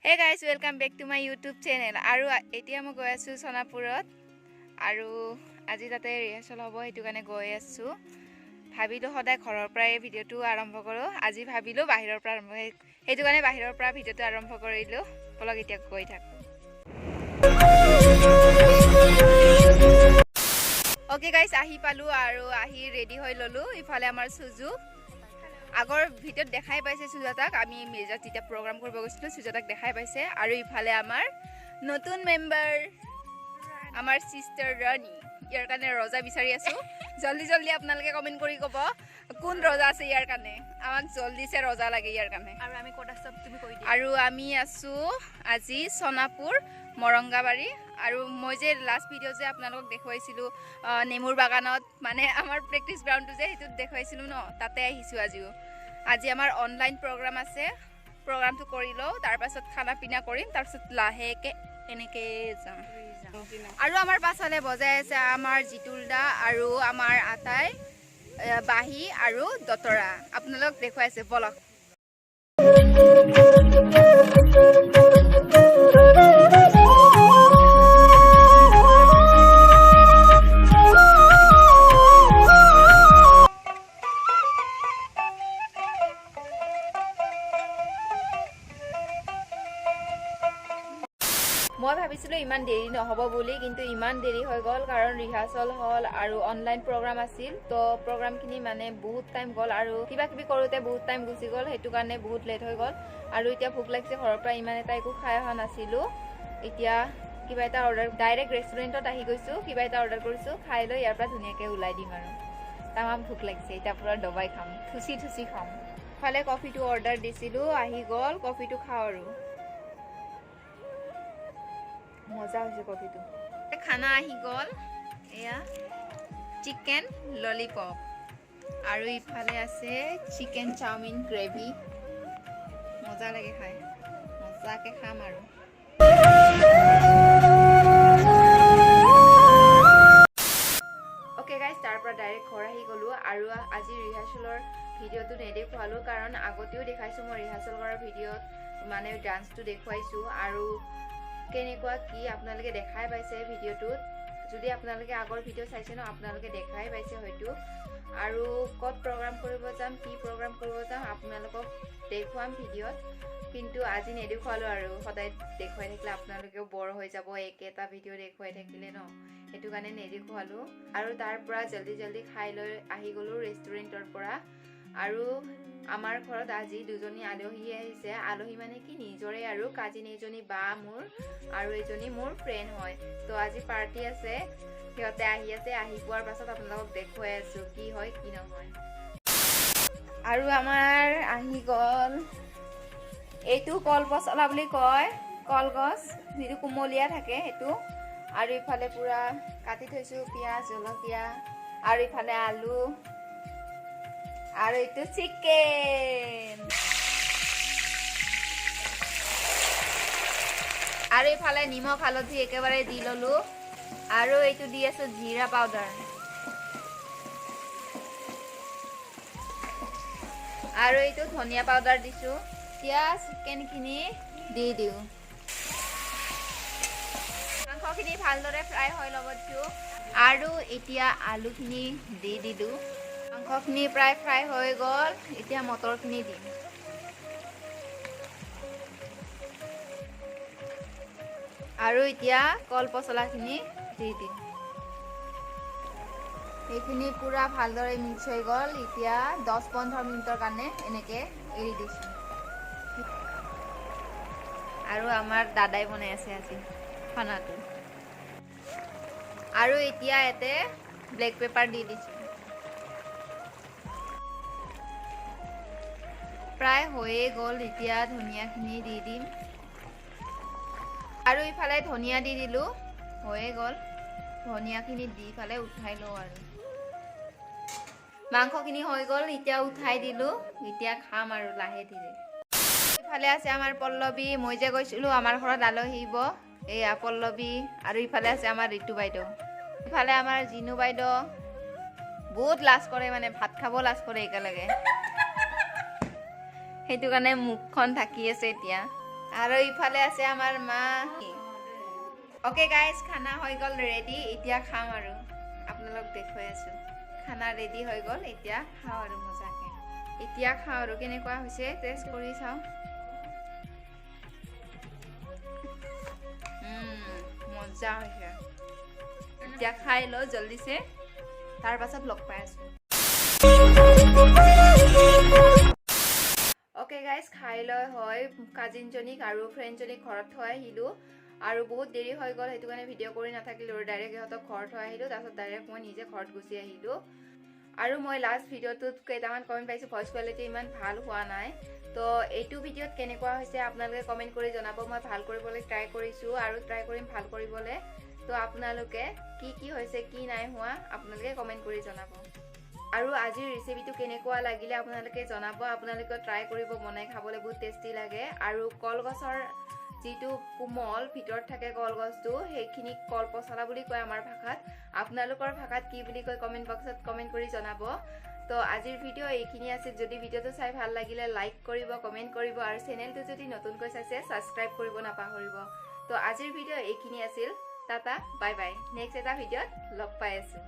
Hey guys, welcome back to my YouTube channel. আৰু এতিয়া মই গৈ আছো সোণাপুৰত আৰু আজি তাতে ৰিহাৰ্সেল হ'ব, সেইটো কাৰণে গৈ আছো। ভাবিলো সদায় ঘৰৰ পৰাই ভিডিঅ'টো আৰম্ভ কৰো, আজি ভাবিলো বাহিৰৰ পৰা আৰম্ভ, সেইটো কাৰণে বাহিৰৰ পৰা ভিডিঅ'টো আৰম্ভ কৰিলো। বলক এতিয়া গৈ থাকো। অ'কে গাইস, আহি পালো আৰু আহি ৰেডি হৈ ললো। ইফালে আমাৰ সুজু, আগৰ ভিডিঅ'ত দেখাই পাইছে সুজাতাক, আমি মিৰ্জাত যেতিয়া প্ৰগ্ৰাম কৰিব গৈছিলোঁ সুজাতাক দেখাই পাইছে। আৰু ইফালে আমাৰ নতুন মেম্বাৰ আমাৰ চিষ্টাৰ ৰাণী, ইয়াৰ কাৰণে ৰজা বিচাৰি আছোঁ। জলদি জলদি আপোনালোকে কমেণ্ট কৰি ক'ব কোন ৰজা আছে ইয়াৰ কাৰণে, আমাক জলদিছে ৰজা লাগে ইয়াৰ কাৰণে। আৰু আমি ক'ত আছোঁ তুমি কৈ দিয়া। আৰু আমি আছোঁ আজি সোণাপুৰ মৰংগাবাৰী। আৰু মই যে লাষ্ট ভিডিঅ' যে আপোনালোকক দেখুৱাইছিলোঁ নেমুৰ বাগানত, মানে আমাৰ প্ৰেক্টিচ গ্ৰাউণ্ডটো যে সেইটোত দেখুৱাইছিলোঁ ন, তাতে আহিছোঁ আজিও। আজি আমাৰ অনলাইন প্ৰগ্ৰাম আছে, প্ৰগ্ৰামটো কৰি লওঁ, তাৰপাছত খানা পিনা কৰিম, তাৰপিছত লাহেকৈ এনেকৈ যাম। আৰু আমাৰ পাছফালে বজাই আছে আমাৰ জিতুল দা আৰু আমাৰ আতাই বাঁহী আৰু দতৰা, আপোনালোকক দেখুৱাইছে, বলক। মই ভাবিছিলোঁ ইমান দেৰি নহ'ব বুলি, কিন্তু ইমান দেৰি হৈ গ'ল, কাৰণ ৰিহাৰ্চেল হ'ল আৰু অনলাইন প্ৰগ্ৰাম আছিল। তো প্ৰগ্ৰামখিনি মানে বহুত টাইম গ'ল আৰু কিবা কিবি কৰোঁতে বহুত টাইম গুচি গ'ল, সেইটো কাৰণে বহুত লেট হৈ গ'ল। আৰু এতিয়া ভোক লাগিছে, ঘৰৰ পৰা ইমান এটা একো খাই অহা নাছিলোঁ। এতিয়া কিবা এটা অৰ্ডাৰ, ডাইৰেক্ট ৰেষ্টুৰেণ্টত আহি গৈছোঁ, কিবা এটা অৰ্ডাৰ কৰিছোঁ, খাই লৈ ইয়াৰ পৰা ধুনীয়াকৈ ওলাই দিম আৰু। তামাম ভোক লাগিছে, এতিয়া পূৰা দবাই খাম, থুচি থুচি খাম। ইফালে কফিটো অৰ্ডাৰ দিছিলোঁ, আহি গ'ল, কফিটো খাওঁ আৰু মজা হৈছে কফিটো। খানা আহি গ'ল, এয়া চিকেন ললিপপ আৰু ইফালে আছে চিকেন চাওমিন গ্ৰেভি। মজা লাগে খাই, মজাকে খাম আৰু। অ'কে গাইজ, তাৰ পৰা ডাইৰেক্ট ঘৰ আহি গ'লোঁ। আৰু আজি ৰিহাৰ্চেলৰ ভিডিঅ'টো নেদেখুৱালোঁ, কাৰণ আগতেও দেখাইছোঁ মই ৰিহাৰ্চেল কৰাৰ ভিডিঅ'ত, মানে ডান্সটো দেখুৱাইছোঁ আৰু কেনেকুৱা কি আপোনালোকে দেখাই পাইছে ভিডিঅ'টোত। যদি আপোনালোকে আগৰ ভিডিঅ' চাইছে ন, আপোনালোকে দেখাই পাইছে হয়তো। আৰু ক'ত প্ৰগ্ৰাম কৰিব যাম, কি প্ৰগ্ৰাম কৰিব যাম আপোনালোকক দেখুৱাম ভিডিঅ'ত, কিন্তু আজি নেদেখুৱালোঁ আৰু। সদায় দেখুৱাই থাকিলে আপোনালোকেও বৰ হৈ যাব একেটা ভিডিঅ' দেখুৱাই থাকিলে ন, সেইটো কাৰণে নেদেখুৱালোঁ। আৰু তাৰ পৰা জল্দি জল্দি খাই লৈ আহি গ'লোঁ ৰেষ্টুৰেণ্টৰ পৰা। আৰু আমাৰ ঘৰত আজি দুজনী আলহী আহিছে। আলহী মানে কি, নিজৰে আৰু কাজিন এজনী বা মোৰ আৰু এজনী মোৰ ফ্ৰেণ্ড হয়। তো আজি পাৰ্টি আছে, সিহঁতে আহি আছে। আহি পোৱাৰ পাছত আপোনালোকক দেখুৱাই আছোঁ কি হয় কি নহয়। আৰু আমাৰ আহি গ'ল এইটো কল পচলা বুলি কয়, কলগছ যিটো কুমলীয়া থাকে সেইটো। আৰু ইফালে পূৰা কাটি থৈছোঁ পিঁয়াজ, জলকীয়া, আৰু ইফালে আলু, আৰু এইটো চিকেন, আৰু ইফালে নিমখ হালধি একেবাৰে দি ললো। আৰু এইটো দি আছো জিৰা পাউডাৰ, আৰু এইটো ধনিয়া পাউডাৰ দিছো। এতিয়া চিকেনখিনি দি দিওঁ। মাংসখিনি ভালদৰে ফ্ৰাই হৈ ল'ব দিছোঁ। আৰু এতিয়া আলুখিনি দি দিলোঁ। মাংসখিনি প্ৰায় ফ্ৰাই হৈ গ'ল, এতিয়া মটৰখিনি দিম। আৰু এতিয়া কল পচলাখিনি দি দিম। এইখিনি পূৰা ভালদৰে মিক্স হৈ গ'ল। এতিয়া 10-15 মিনিটৰ কাৰণে এনেকৈ এৰি দিছোঁ। আৰু আমাৰ দাদাই বনাই আছে আজি খানাটো। আৰু এতিয়া ইয়াতে ব্লেক পেপাৰ দি দিছোঁ। প্ৰায় হৈয়ে গ'ল, এতিয়া ধনিয়াখিনি দি দিম। আৰু ইফালে ধনিয়া দি দিলোঁ, হৈয়ে গ'ল। ধনিয়াখিনি দি ফালে উঠাই লওঁ। আৰু মাংসখিনি হৈ গ'ল, এতিয়া উঠাই দিলোঁ। এতিয়া খাম আৰু লাহে ধীৰে। ইফালে আছে আমাৰ পল্লৱী, মই যে কৈছিলোঁ আমাৰ ঘৰত আলহী আহিব, এয়া পল্লৱী। আৰু ইফালে আছে আমাৰ ঋতু বাইদেউ, ইফালে আমাৰ জিনু বাইদেউ। বহুত লাজ কৰে, মানে ভাত খাব লাজ কৰে একেলগে, সেইটো কাৰণে মুখখন ঢাকি আছে এতিয়া। আৰু ইফালে আছে আমাৰ মা। অ'কে গাইজ, খানা হৈ গ'ল ৰেডি। এতিয়া খাওঁ আৰু আপোনালোক দেখুৱাই আছোঁ। খানা ৰেডি হৈ গ'ল, এতিয়া খাওঁ আৰু মজাকে। এতিয়া খাওঁ আৰু কেনেকুৱা হৈছে টেষ্ট কৰি চাওঁ। মজা হৈছে। এতিয়া খাই লওঁ জল্দিছে, তাৰ পাছত লগ পাই আছোঁ। অ'কে গাইজ, খাই লৈ হয় কাজিনজনীক আৰু ফ্ৰেণ্ডজনীক ঘৰত থৈ আহিলোঁ। আৰু বহুত দেৰি হৈ গ'ল, সেইটো কাৰণে ভিডিঅ' কৰি নাথাকিলোঁ আৰু ডাইৰেক্ট ইহঁতক ঘৰত থৈ আহিলোঁ। তাৰপাছত ডাইৰেক্ট মই নিজে ঘৰত গুচি আহিলোঁ। আৰু মই লাষ্ট ভিডিঅ'টোত কেইটামান কমেণ্ট পাইছোঁ, ভইচ কোৱালিটি ইমান ভাল হোৱা নাই। তো এইটো ভিডিঅ'ত কেনেকুৱা হৈছে আপোনালোকে কমেণ্ট কৰি জনাব। মই ভাল কৰিবলৈ ট্ৰাই কৰিছোঁ আৰু ট্ৰাই কৰিম ভাল কৰিবলৈ। তো আপোনালোকে কি কি হৈছে কি নাই হোৱা আপোনালোকে কমেণ্ট কৰি জনাব। আৰু আজিৰ ৰেচিপিটো কেনেকুৱা লাগিলে আপোনালোকে জনাব। আপোনালোকেও ট্ৰাই কৰিব বনাই খাবলৈ, বহুত টেষ্টি লাগে। আৰু কলগছৰ যিটো কোমল ভিতৰত থাকে কলগছটো, সেইখিনিক কল পচলা বুলি কয় আমাৰ ভাষাত। আপোনালোকৰ ভাষাত কি বুলি কয় কমেণ্ট বক্সত কমেণ্ট কৰি জনাব। তো আজিৰ ভিডিঅ' এইখিনি আছিল। যদি ভিডিঅ'টো চাই ভাল লাগিলে লাইক কৰিব, কমেণ্ট কৰিব আৰু চেনেলটো যদি নতুনকৈ চাইছে ছাবস্ক্ৰাইব কৰিব নাপাহৰিব। তো আজিৰ ভিডিঅ' এইখিনি আছিল। Tata, bye bye. নেক্সট এটা ভিডিঅ'ত লগ পাই আছোঁ।